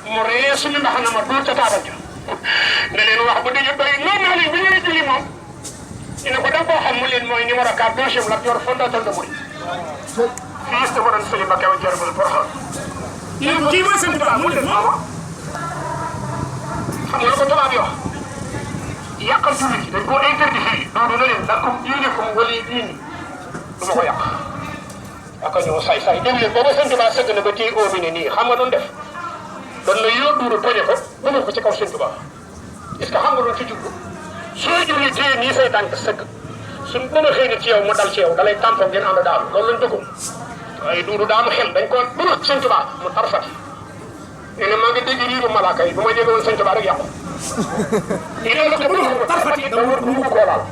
mu ree suñu ndax na ma dóor ca taabal ja ne leen wax bu dee doy noonu naa leen bi ñuy julli moom ñu ne ko da nga koo xam mu leen mooy numéro 4 deuxième Lat Joor fondateur de Mouride fils de Mouride Sëli Mbacké Jarbul Porokhane kii mooy seen tubaab mu leen mooma xam nga lu ko tubaab yi wax yàqal jullit yi dañ koo interdit fii doodu na leen lakum diinukum waliya diin du ma ko yàq aka ñëw say dégg leen booba seen tubaab sëgg na ba téye oo bi ne nii xam nga doon def doon na yoo duuru poñe ko bëgg ko ci kaw seen tubaab est-ce que xam nga doon ci jublu soo julli téye nii say tànk sëgg suñ gën a xëy na ci yow mu dal ci yow dalay tampon ngeen ànd daal loolu lañ dëggoon waaye duuru daanu xel dañ ko bëgg seen tubaab mu tarfati nee na maa ngi dégg riiru malaaka yi bu ma jege woon seen tubaab rek yàqu lii la ko bëgg mu tarfati da war bu koo laal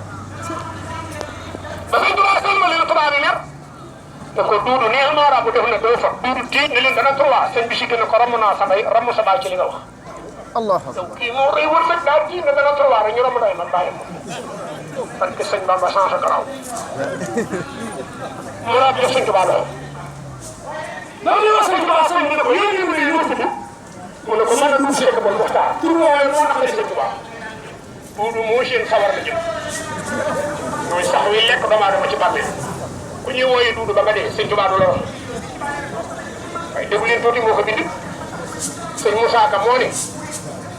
ba seen tubaab seen ma leen tubaab yi mer ne ko duudu nii amaara bu def na doo fa duudu tiit ne leen dana trois seen bi si gën a ko ramm naa sa bay ramm sa baay ci li nga wax Allah kii moo rëy wër nag daal ji ne dana trois rek ñu ramm day man bàyyi ma parce que sëñ Bamba changé garaaw mu raab jox sëñ tubaab la daal di wax sëñ tubaab sëñ bi ne ko yéen ñu ne tudd mu ne ko mën a dugg seek bon waxtaan tur woowe moo naqari sëñ tubaab duudu moo seen sawar la jëm mooy sax wi lekk doomu aadama ci bàmmeel ku ñuy wooyee duudu ba nga dee sëñ tubaab du la wax waaye déglu leen tuuti moo ko bind sëñ Moussa Ka moo ne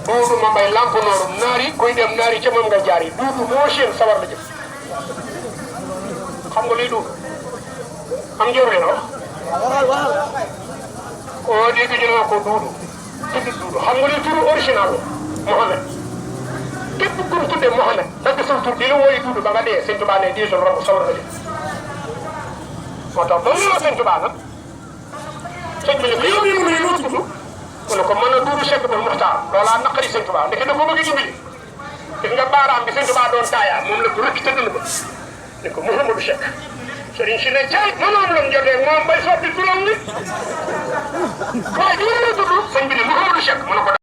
duudu ma mbay lamp noorum naar yi kuy dem naar yi ca moom nga jaar yi duudu moo seen sawar la jëm xam nga luy duudu am njëriñ leen wax koo dégg ñu ne ko duudu tudd duudu xam nga luy turu original Mohamed képp ku ñu tuddee Mohamed dagg sa tur di la wooyee duudu ba nga dee sëñ tubaab ne diisul rabu sawar la jëm moo tax ba mu la sëñ tubaab nag sëñ bi ne ko yow mii mu ne noo tudd mu ne ko mën a duudu Cheikh Ibn Muxtaar loolaa naqari sëñ tubaab ndeke da ko bëgg a dimbali gis nga baaraam bi sëñ tubaab doon taayaa moom la ko rëkk tëdd na ko ne ko Mouhamadou Cheikh sëriñ si ne caay mënoon lañ jotee moom bay sotti turam wi waaye di la tudd sëñ bi ne Mouhamadou Cheikh mu ne ko